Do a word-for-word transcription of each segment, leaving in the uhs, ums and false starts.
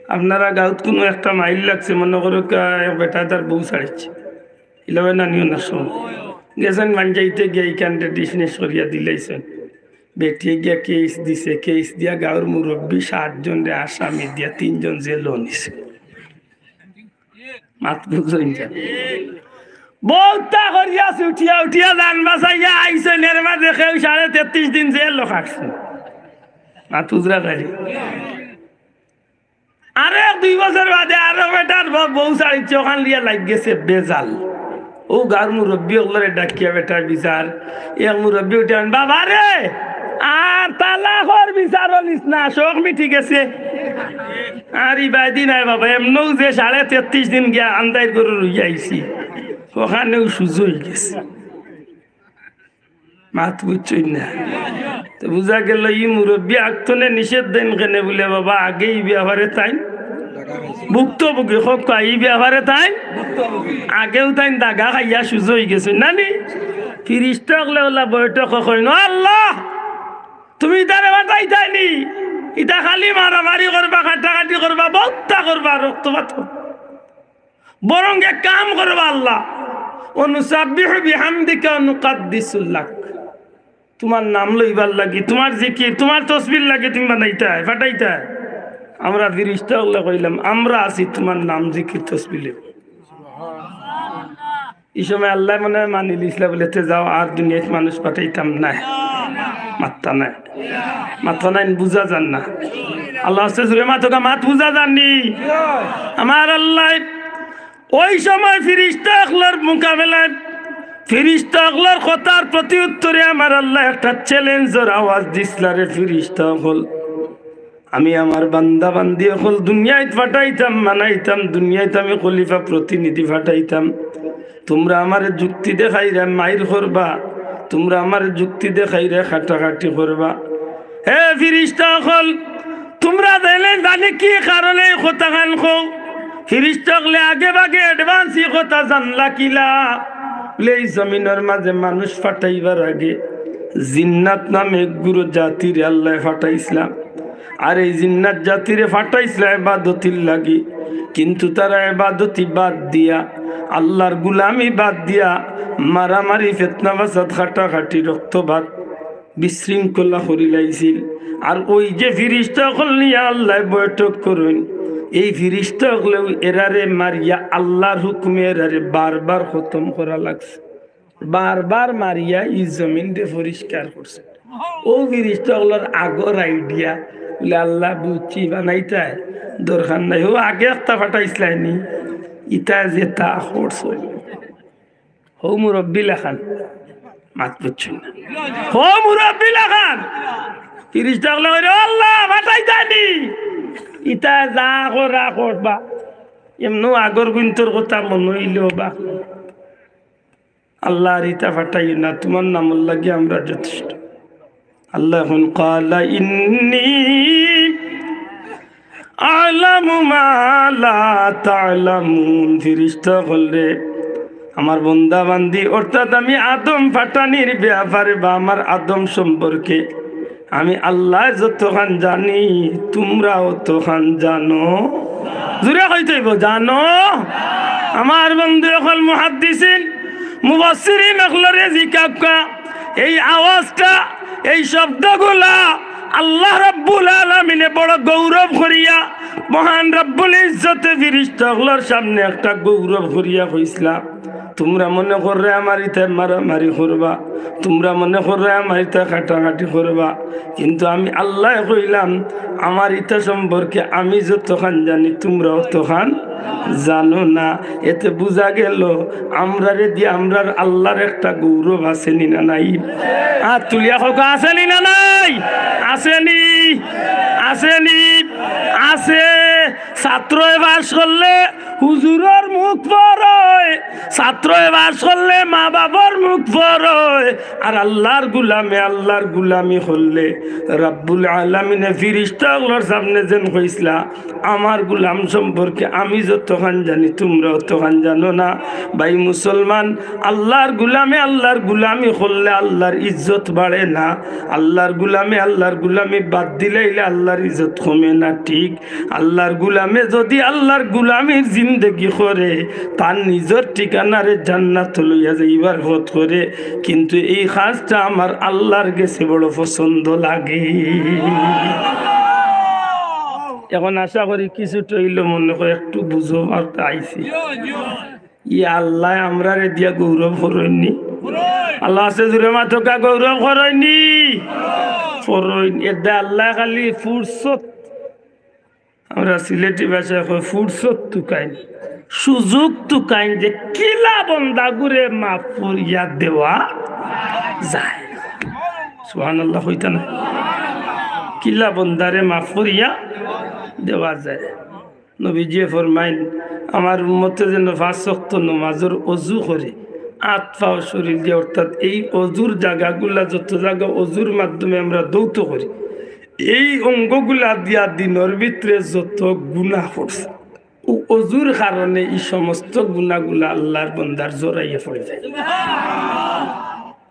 আপনারা গাঁওত কুনু একটা মাইল লাগছে, মনো করউক্কা, এক বেটায় তার বউ ছাড়িছে, ইলা অয় না নি অনেক সময়। গেছইন মাঞ্জাইতে গিয়া ইখানরে ডিসমিস করিয়া দিলাইছইন। বেটিয়ে গিয়া কেস দিছে, কেস দিয়া গাঁওর মুরব্বি সাতজনরে আসামি দিয়া তিনজন জেলো নিছে। মাত বুঝইন যা। বউতা করিয়া ছুটিয়া উঠিয়া জান বাচাইয়া আইছইন, এর মাঝে কেউ সাড়ে তেত্রিশ দিন জেলো খাটছে। মাত বুঝরা খালি। আরেক দুই বছর বাদে আরো বেটার ব-, বউ ছাড়িছে, অখান লইয়া লাগি গেছে বেজাল। অউ গাঁওর মুরব্বি অকলরে ডাকিয়া বেটার বিচার। এক মুরব্বি উঠিয়া কইন, "বাবা রে, আর তালাকর বিচার অইলিস না, শখ মিটি গেছে।" আর ইবায়দি নাই বাবা, এমনেউ যে সাড়ে তেত্রিশ দিন গিয়া আন্দাইর গরু রইয়া আইছি, অখানেউ সুজা অইগেছে। মাত বুঝছইন না? তো বুঝা গেল, ই মুরব্বি আগতনে নিষেধ দেইন কেনে বুলে, বাবা, আগে ই বেয়াপারে তাইন ভুক্তভোগী, কউক্কা, ই বেয়াপারে তাইন আগেউ তাইন দাগা খাইয়া সুজা অইগেছইন, না নি? ফিরিস্তা অকলে অলা বৈঠকো কইন, "ও আল্লাহ, তুমি ইতারে পাঠাইতায় নি? ইতা খালি মারামারি করবা, কাটাকাটি করবা, বউত্তা করবা, রক্তপাত করবা।" বরং এক কাম করবা আল্লাহ, "ওয়া নুসাব্বিহু বিহামদিকা ওয়া নুকাদ্দিসু লাক।" তুমার নাম লইবার লাগি, তুমার জিকির, তুমার তসবির লাগি তুমি বানাইতায়, পাঠাইতায়। আমরা ফিরিস্তা অকলে কইলাম, "আমরা আছি তুমার নাম জিকির তসবি লইয়া।" ই সময় আল্লায় মনে অয় মানি লিছলা বুলে, "তে যাও, আর দুনিয়াত মানুষ পাঠাইতাম নায়।" মাত্তা নায়, মাত্তা নায়, বুঝা যার না। আল্লাহ আস্তে জুরে মাতউক্কা, মাত বুঝা যার নি? আমার আল্লায় ওই সময় ফিরিস্তা অকলর মোকাবেলায়, ফিরিস্তা অকলর কথার প্রতি উত্তরে আমার আল্লায় একটা চ্যালেঞ্জর আওয়াজ দিছলা, "রে ফিরিস্তা অকল, আমি আমার বান্দা বান্দি অকল দুনিয়াত পাঠাইতাম, বানাইতাম, দুনিয়াত আমি খলিফা প্রতিনিধি পাঠাইতাম। তুমরা আমারে যুক্তি দেখাইরা মাইর করবা, তুমরা আমারে যুক্তি দেখাইরা কাটাকাটি করবা। হে ফিরিস্তা অকল, তুমরা জানলে জানি কি কারণে ই কথাখান কও?" ফিরিস্তা অকলে আগে ভাগে advance ই কথা জানলা কিলা? বুলে, ই জমিনর মাঝে মানুষ পাঠাইবার আগে জিন্নাত নামে এক গুরু জাতিরে আল্লায় পাঠাইছলা। আর এই জিন্নাত জাতিরে পাঠাইছলা ইবাদতির লাগি, কিন্তু তারা ইবাদতি বাদ দিয়া, আল্লাহর গুলামি বাদ দিয়া, মারামারি, ফিতনা, ফাসাদ, কাটাকাটি, রক্তপাত, বিশৃঙ্খলা করিলাইছিল। আর ওই যে ফিরিস্তা অকল নিয়া আল্লায় বৈঠক করইন, এই ফিরিস্তা অকলেউ এরারে মারিয়া আল্লাহর হুকুমে এরারে বারবার খতম করা লাগছে। বারবার মারিয়া ই জমিনরে পরিষ্কার করছে। অউ ফিরিস্তা অকলর আগর idea, বুলে, "আল্লাহ বুঝছি, বানাইতায় দরকার নাই, অউ আগে একটা পাঠাইছলায় নি, ইতায় যেতা করছে।" হউ মুরব্বি লাখান, মাত বুঝছইন না। হউ মুরব্বি লাখান। ফিরিস্তা অকলে কইরা, "ও আল্লাহ, পাঠাইতায় নি? ইতায় যা করা করবা।" এমনেউ আগর গুইন্তর কথা মনো অইলো বা। আল্লাহ, আর ইতা পাঠাইও না, তুমার নামর লাগি আমরা যথেষ্ট। আল্লায় কইন, "ক্বালা ইন্নী আ'লামু মা লা তা'লামুন।" ফিরিস্তা অকলরে, আমার বন্দা বান্দি, অর্থাৎ আমি আদম পাঠানির ব্যাপারে বা আমার আদম সম্পর্কে আমি আল্লায় যতখান জানি, তুমরা অতখান জানো? জুরে কইতে অইবো, জানো? আমার বন্ধু অকল মুহাদ্দিসিন, মুফাসসিরিন অকলরে জিকাউক্কা, এই আওয়াজটা, এই শব্দগুলা আল্লাহ রাব্বুল আলামিনে বড় গৌরব করিয়া, মহান রাব্বুল ইজ্জতে ফিরিস্তা অকলর সামনে একটা গৌরব করিয়া কইছলা, তুমরা মনে কররায় আমার ইতায় মারামারি করবা, তুমরা মনে কররায় আমার ইতায় কাটাকাটি করবা, কিন্তু আমি আল্লায় কইলাম, আমার ইতা সম্পর্কে আমি যতখান জানি, তুমরা অতখান জানো না। এতে বুঝা গেল, আমরারে দিয়া আমরার আল্লাহর একটা গৌরব আছে নি না নাই? আত তুলিয়া কউক্কা, আছে নি না নাই? আছে নি? আছে নি? আছে। ছাত্রয় পাশ করলে হুজুরর মুখ পড়য়, ছাত্রয় পাশ করলে মা বাবার মুখ পড়য়, আর আল্লাহর গুলামে আল্লাহর গুলামি করলে রব্বুল আলামিনে ফিরিস্তা অকলর সামনে যেন কইছলা, "আমার গুলাম সম্পর্কে আমি যতখান জানি, তুমরা অতখান জানো না।" ভাই মুসলমান, আল্লাহর গুলামে আল্লাহর গুলামি করলে আল্লাহর ইজ্জত বাড়ে না, আল্লাহর গুলামে আল্লাহর গুলামি বাদ দিলাইলে আল্লাহর ইজ্জত কমে না, ঠিক? আল্লাহর গুলামে যদি আল্লাহর গুলামির জিন্দেগি করে, তার নিজর ঠিকানারে জান্নাত লইয়া যাইবার পথ করে, কিন্তু এই কাজটা আমার আল্লাহর গেছে বড় পছন্দ লাগে। এখন আশা করি কিছু টইল মনে করে একটু বুঝো আর আইছি। ই আল্লাহ আমরারে দিয়া গৌরব করইননি? আল্লাহ আছে জুরে মাতকা গৌরব করইননি? করইন। এরদে আল্লাহ খালি ফুরসত, আমরা সিলেটি ভাষায় কই ফুরসত তুকাইন, সুযোগ তুকাইন যে কিলা বন্দাগুরে মাফ করিয়া দেওয়া যায়। সুবহানাল্লাহ কইতা না? কিলা বন্দারে মাফ করিয়া দেওয়া যায়। নবীজিয়ে ফরমাইন, "আমার উম্মতে যেন পাঁচ ওয়াক্ত নমাজর অজু করে, আত পাও শরীর দিয়া, অর্থাৎ এই অজুর জাগাগুলা, যত জাগা অজুর মাধ্যমে আমরা ধৌত করি, এই অঙ্গগুলা দিয়া দিনর ভিতরে যত গুনাহ করছে, ও অজুর কারণে এই সমস্ত গুনাহগুলা আল্লাহর বন্দার জড়াইয়া পড়ে যায়।"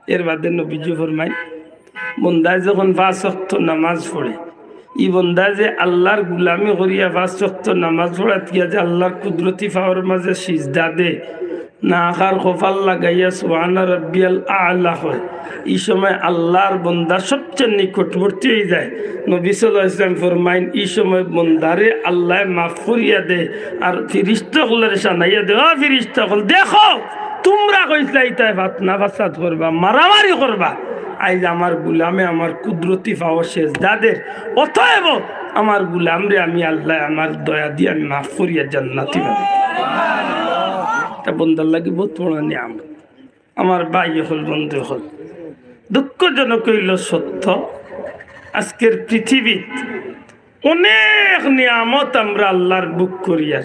এর বাদে নবীজি ফরমাইন, বন্দায় যখন পাঁচ ওয়াক্ত নামাজ পড়ে, ই বন্দায় যে আল্লাহর গুলামি করিয়া পাঁচ ওয়াক্ত নামাজ পড়াত গিয়া যে আল্লাহর কুদরতি পাওর মাঝে সিজদা দে, নাক আর কপাল লাগাইয়া সুবহানা রাব্বিয়াল আ'লা কয়, ই সময় আল্লাহর বন্দা সবচেয়ে নিকটবর্তী অই যায়। নবী সাল্লাল্লাহু আলাইহি ওয়াসাল্লাম ফরমাইন, ই সময় বন্দারে আল্লায় মাফ করিয়া দে, আর ফিরিস্তা অকলরে শানাইয়া দে, "ও ফিরিস্তা অকল, দেখো, তুমরা কইছলায় ইতায় ফাতনা ফাসাদ করবা, মারামারি করবা, আইজ আমার গুলামে আমার কুদরতি পাও সেজদা দের, অতএব আমার গুলামরে আমি আল্লায় আমার দয়া দিয়া আমি মাফ করিয়া জান্নাতি বানাই।" ইটা বন্দার লাগি বউত বড় নিয়ামত। আমার ভাই অকল, বন্ধু অকল, দুঃখজনক অইলো সত্য, আজকের পৃথিবীত অনেক নিয়ামত আমরা আল্লাহর ভোগ করিয়ার,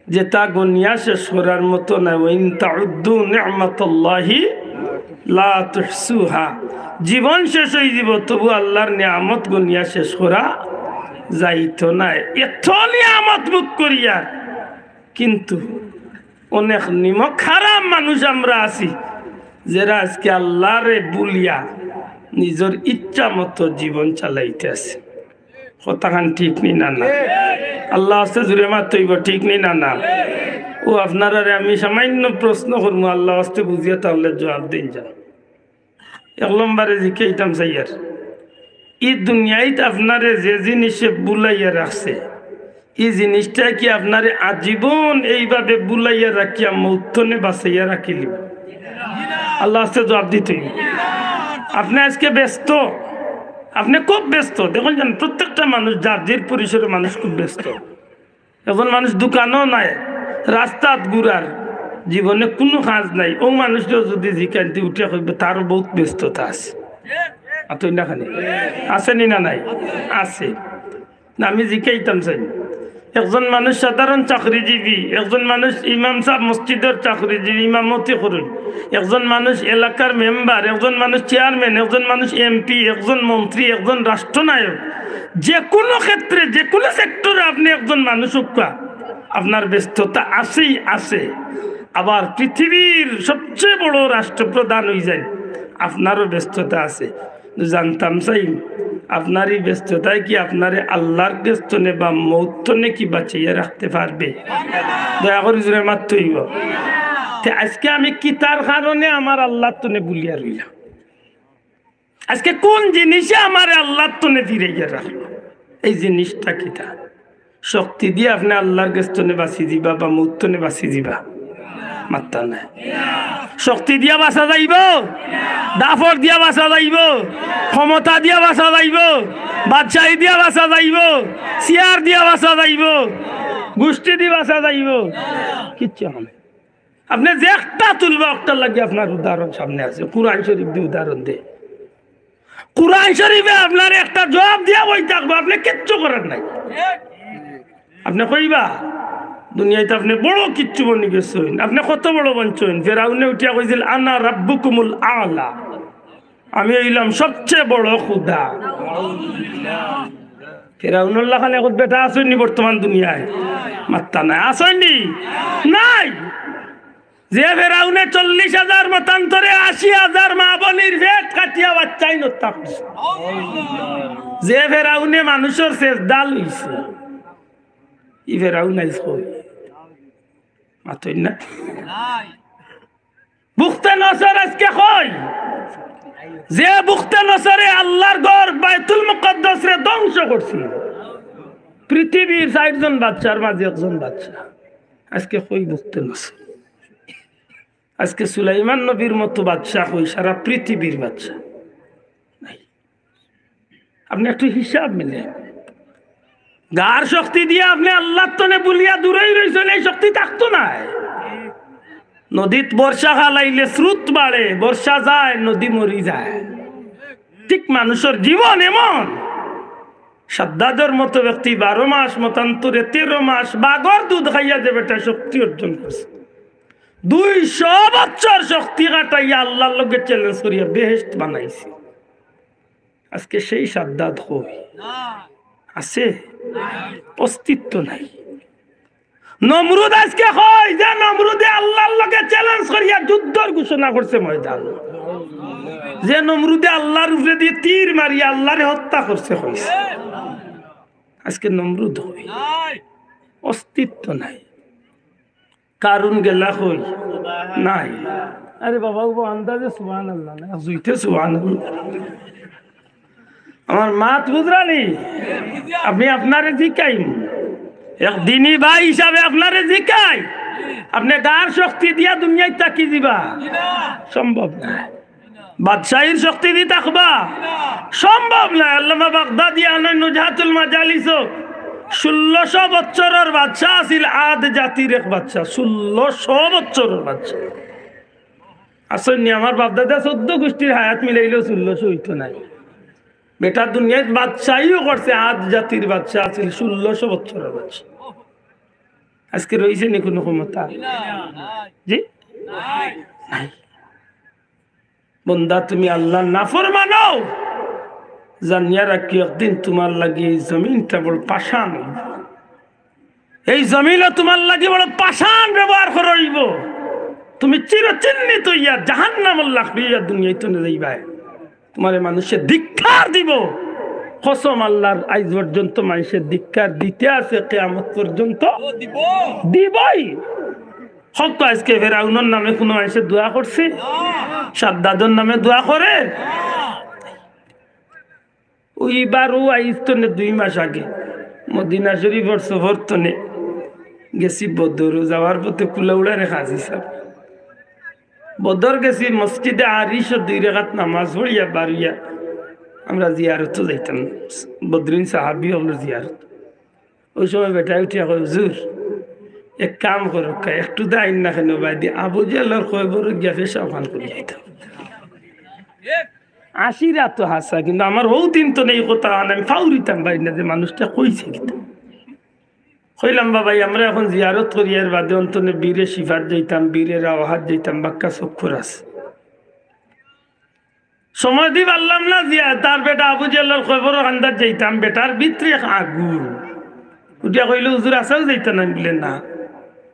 যেটা গনিয়া শেষ করার মতো নায়। "ওয়া ইন তাউদ্দু নি'মাতাল্লাহি লা তুহসুহা।" জীবন শেষ অই যিবো, তবু আল্লাহর নিয়ামত গনিয়া শেষ করা যাইতো নায়। এত নিয়ামত ভোগ করিয়ার, কিন্তু অনেক নিমক হারাম মানুষ আমরা আছি, যেরা আজকে আল্লাহরে ভুলিয়া নিজর ইচ্ছা মতো জীবন চালাইতে আছে। কথাখান ঠিক নি না, না? আল্লাহ আছে জুরে মাতইবো, ঠিক নি না, না? ও আপনারারে আমি সামান্য প্রশ্ন করমু, আল্লাহ আস্তে বুঝিয়া তাহলে জবাব দিন যান। এক নম্বরে জিকাইতাম চাইয়ার, ই দুনিয়াইত আপনারে যে জিনিসে বুলাইয়া রাখছে, ই জিনিসটা কি আপনারে আজীবন এইভাবে বুলাইয়া রাখিয়া মৌত থনে বাঁচাইয়া রাখিলিবো? আল্লাহ আস্তে জবাব দিতে অইবো। আপনে আজকে ব্যস্ত, আপনে খুব ব্যস্ত। দেখইন যেন প্রত্যেকটা মানুষ যার যার পরিসরে মানুষ খুব ব্যস্ত। একজন মানুষ দোকানো নাই, রাস্তাত ঘুরার, জীবনে কুনু কাজ নাই। অউ মানুষটাও যুদি জিকাইন তে উঠিয়া কইবো, "তারও বউত ব্যস্ততা আছে।" আতই না খানি? আছে নি না নাই? আছে। না, আমি জিকাইতাম চাই। একজন মানুষ সাধারণ চাকরিজীবী, একজন মানুষ ইমাম সাব মসজিদর চাকরিজীবী, ইমামতি করইন, একজন মানুষ এলাকার মেম্বার, একজন মানুষ চেয়ারম্যান, একজন মানুষ এমপি, একজন মন্ত্রী, একজন রাষ্ট্রনায়ক, যে কুনু ক্ষেত্রে, যে কুনু সেক্টরে আপনে একজন মানুষ অউক্কা, আপনার ব্যস্ততা আছেই আছে। আবার পৃথিবীর সবচেয়ে বড় রাষ্ট্রপ্রধান অইযাইন, আপনারও ব্যস্ততা আছে। জানতাম চাই, আপনার ই ব্যস্ততায় কি আপনারে আল্লাহর গেছ থনে বা মউত থনে কি বাঁচাইয়া রাখতে পারবে? দয়া করি জুরে মাততে অইবো। তে আজকে আমি কিতার কারণে আমার আল্লাহর থনে ভুলিয়া রইলাম? আজকে কুন জিনিসে আমারে আল্লাহর থনে ফিরাইয়া রাখলো? এই জিনিসটা কিতা? শক্তি দিয়া আপনে আল্লাহর গেছ থনে বাঁচি যিবা বা মউত থনে বাঁচি যিবা? মাত্তা নাই। শক্তি দিয়া বাঁচা যাইবো? দাফর দিয়া বাঁচা যাইবো? ক্ষমতা দিয়া বাঁচা যাইবো? বাদশাহী দিয়া বাঁচা যাইবো? চেয়ার দিয়া বাঁচা যাইবো? গুষ্টি দি বাঁচা যাইবো? কিচ্ছু অয় না। আপনে যে একটা তুলবা, অটার লাগি আপনার উদাহরণ সামনে আছে। কুরআন শরীফ দি উদাহরণ দে। কুরআন শরীফে আপনারে একটা জবাব দিয়া বই থাকবো, আপনে কিচ্ছু করার নাই। আপনে কইবা, দুনিয়াত আপনে বড় কিচ্ছু বনি গেছইন, আপনে কত বড় বনছইন। ফেরাউনে উঠিয়া কইছিল, "আনা রাব্বুকুমুল আলা, আমি অইলাম সবচেয়ে বড় খুদা।" ফেরাউনর লাখান এখন বেটা আছইন নি বর্তমান দুনিয়ায়? মাত্তা নাই, আছইন নি? নাই। যে ফেরাউনে চল্লিশ হাজার মতান্তরে আশি হাজার মা বনির পেট কাটিয়া বাচ্চাইন হত্যা করছে, যে ফেরাউনে মানুষর সেজদা লইছে, ই ফেরাউন আইজ কই? মাতইন না। বুখতে নসর আজকে কই? যে বুখতে নসরে আল্লাহর ঘর বায়তুল মুকাদ্দাসরে ধ্বংস করছিল, পৃথিবীর চাইরজন বাদশার মাঝে একজন বাদশা, আজকে কই বুখতে নসর? আজকে সুলাইমান নবীর মতো বাদশা কই? সারা পৃথিবীর বাদশা নাই। আপনে একটু হিসাব মিলে, গার শক্তি দিয়া আপনে আল্লাহর তনে বুলিয়া দূরেই রইছইন, এই শক্তি থাকতো নায়। নদীত বর্ষাকাল আইলে স্রোত বাড়ে, বর্ষা যায়, নদী মরি যায়। ঠিক মানুষর জীবন এমন। সাদ্দাদর মতো ব্যক্তি বারো মাস, মতান্তরে তেরো মাস বাঘর দুধ খাইয়া যে বেটা শক্তি অর্জন করছে, দুইশো বছর শক্তি কাটাইয়া আল্লাহর লগে চ্যালেঞ্জ করিয়া বেহেশত বানাইছে। আজকে সেই সাদ্দাদ কই? আছে? অস্তিত্ব নাই। নমরুদ আজকে কই? যে নমরুদে আল্লাহর লগে চ্যালেঞ্জ করিয়া যুদ্ধর ঘোষণা করছে ময়দান, যে নমরুদে আল্লাহর উপরে দিয়ে তীর মারিয়া আল্লাহরে হত্যা করছে কইছে, আজকে নমরুদ কই? অস্তিত্ব নাই। কারুন গেলা কই? নাই। আরে বাবা, উবা আন্দাজে সুবহানাল্লাহ না, জুইতে সুবহানাল্লাহ। আমার মাত বুঝরা নি? আপনে আপনারে জিকাইন, এক দিনী ভাই হিসাবে আপনারে জিকাই, আপনে গার শক্তি দিয়া দুনিয়াত থাকি যিবা? সম্ভব না। বাদশাহীর শক্তি দি থাকবা? সম্ভব না। আল্লামা বাগদাদি আনইন নুজহাতুল মাজালিসো, ষোলোশো বছরর বাদশা আছিল, আদ জাতির এক বাদশা, ষোলোশো বছরর বাদশা। আছইন নি, আমার বাপদাদা চৌদ্দ গোষ্ঠীর হায়াত মিলাইলেও ষোলোশো অইতো নায়। বেটা দুনিয়াত বাদশাহীও করছে, আদ জাতির বাদশা আছিল, ষোলোশো বছরর বাদশা। আজকে রইছে নি কুনু ক্ষমতা? জি, নাই। বন্দা, তুমি আল্লাহর নাফরমান অও, জানিয়া রাখিও, একদিন তুমার লাগি এই জমিনটা বড় পাষাণ অইবো। এই জমিনও তুমার লাগি বড় পাষাণ ব্যবহার করা অইবো। তুমি চিরচিহ্নিত অইয়া জাহান্নামর লাকড়ি অইয়া দুনিয়া তনে যাইবায়। তুমারে মানষে ধিক্কার দিবো। কসম আল্লাহর, আইজ পর্যন্ত মানষে ধিক্কার দিতে আছে, কিয়ামত পর্যন্ত দিবোই। হক তো আজকে ফেরাউনর নামে কুনু মানষে দোয়া করছে? সাদ্দাদর নামে দোয়া করে? ওইবারও আইজ তনে দুই মাস আগে মদিনা শরীফর সফর তনে গেছি বদরো, যাওয়ার পথে কুলাউড়ারে কাজী সাব। বদর গেছি, মসজিদে আরিশো দুই রেকাত নামাজ পড়িয়া বারইয়া আমরা জিয়ারতো যাইতাম, বদরিন সাহাবী অকলর জিয়ারত। ওই সময় বেটায় উঠিয়া কয়, "হুজুর, এক কাম করউক্কা, একটু দাইন না কেনে বায়দি আবু জেহেলর কয়বরো গিয়া পেশাব খান করি আইতাম।" আশিরা তো হাছা, কিন্তু আমার হউ দিন তনে ই কথা আন, আমি ফাউরিতাম পারি না যে মানুষটা কইছে কিতা। কইলাম, "বাবাই, আমরা এখন জিয়ারত করি, এর বাদে অন্তনে বীরে শিফাত যাইতাম, বীরে রাওয়াহাত যাইতাম, বাক্কা চক্কর আছে।" সময় দি পারলাম না, জিয়া-, তার বেটা আবু জেহেলর কয়বরর কান্দাত যাইতাম, বেটার ভিতরে এক আগুন। উঠিয়া কইলো, "হুজুর, আছাউ যাইতা না?" আমি বলে, "না।"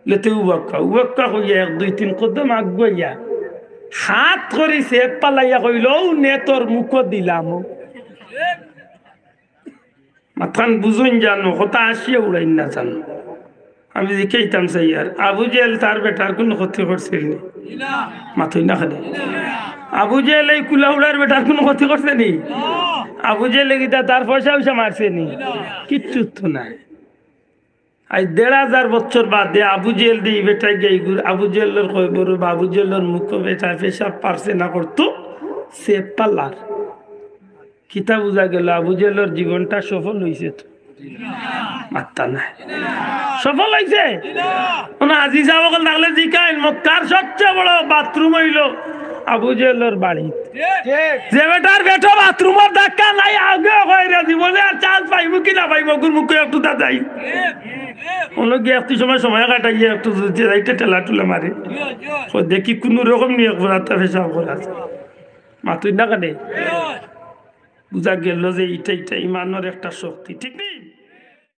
বলে, "তে উবাক্কা, উবাক্কা" কইয়া এক দুই তিন কদম আগুয়াইয়া হাত করি ছেপ ফালাইয়া কইলো, "অউ নে তোর মুখো দিলাম।" মাতখান বুঝইন জানো, কথা আশিয়া উড়াইন না জানো। আমি জিকাইতাম চাইয়ার, আবু জেহেল তার বেটার কুনু ক্ষতি করছিল নি? মাতইন না কেনে? আবু জেহেল এই কুলাউড়ার বেটার কুনু ক্ষতি করছে নি? আবু জেহেলে কিতা তার পয়সা উইসা মারছে নি? কিচ্ছু তো নাই। আইজ দেড় হাজার বছর বাদে আবু জেহেল দি বেটায় গিয়া ইগুর আবু জেহেলর কয়বরো বা আবু জেহেলর মুখো বেটায় পেশাব পারছে না করতো, ছেপ ফালার। কিতা বুঝা গেল? আবু জেহেলর জীবনটা সফল অইছে তো? মাত্তা নাই। সফল অইছে? অনো আজি সাব অকল থাকলে জিকাইন, মক্কার সবচেয়ে বড় বাথরুম অইলো আবু জেহেলর বাড়ি। যে বেটার পেটো বাথরুমর ধাক্কা নাই, আগে কইরা জীবনে আর চান্স পাইবো কি না পাইবো, অগুর মুখো একটু দাদাই। অনো গিয়া একটু সময়, সময় কাটাইয়া একটু যদি যাইতে ঠেলা টুলা মারি। ও দেখি কুনু রকম নিয়ে একবার আত্মা পেশাব করা আছে। মাতুই না কেনে? বুঝা গেল যে ইটা, ইটা ইমানর একটা শক্তি, ঠিক নি?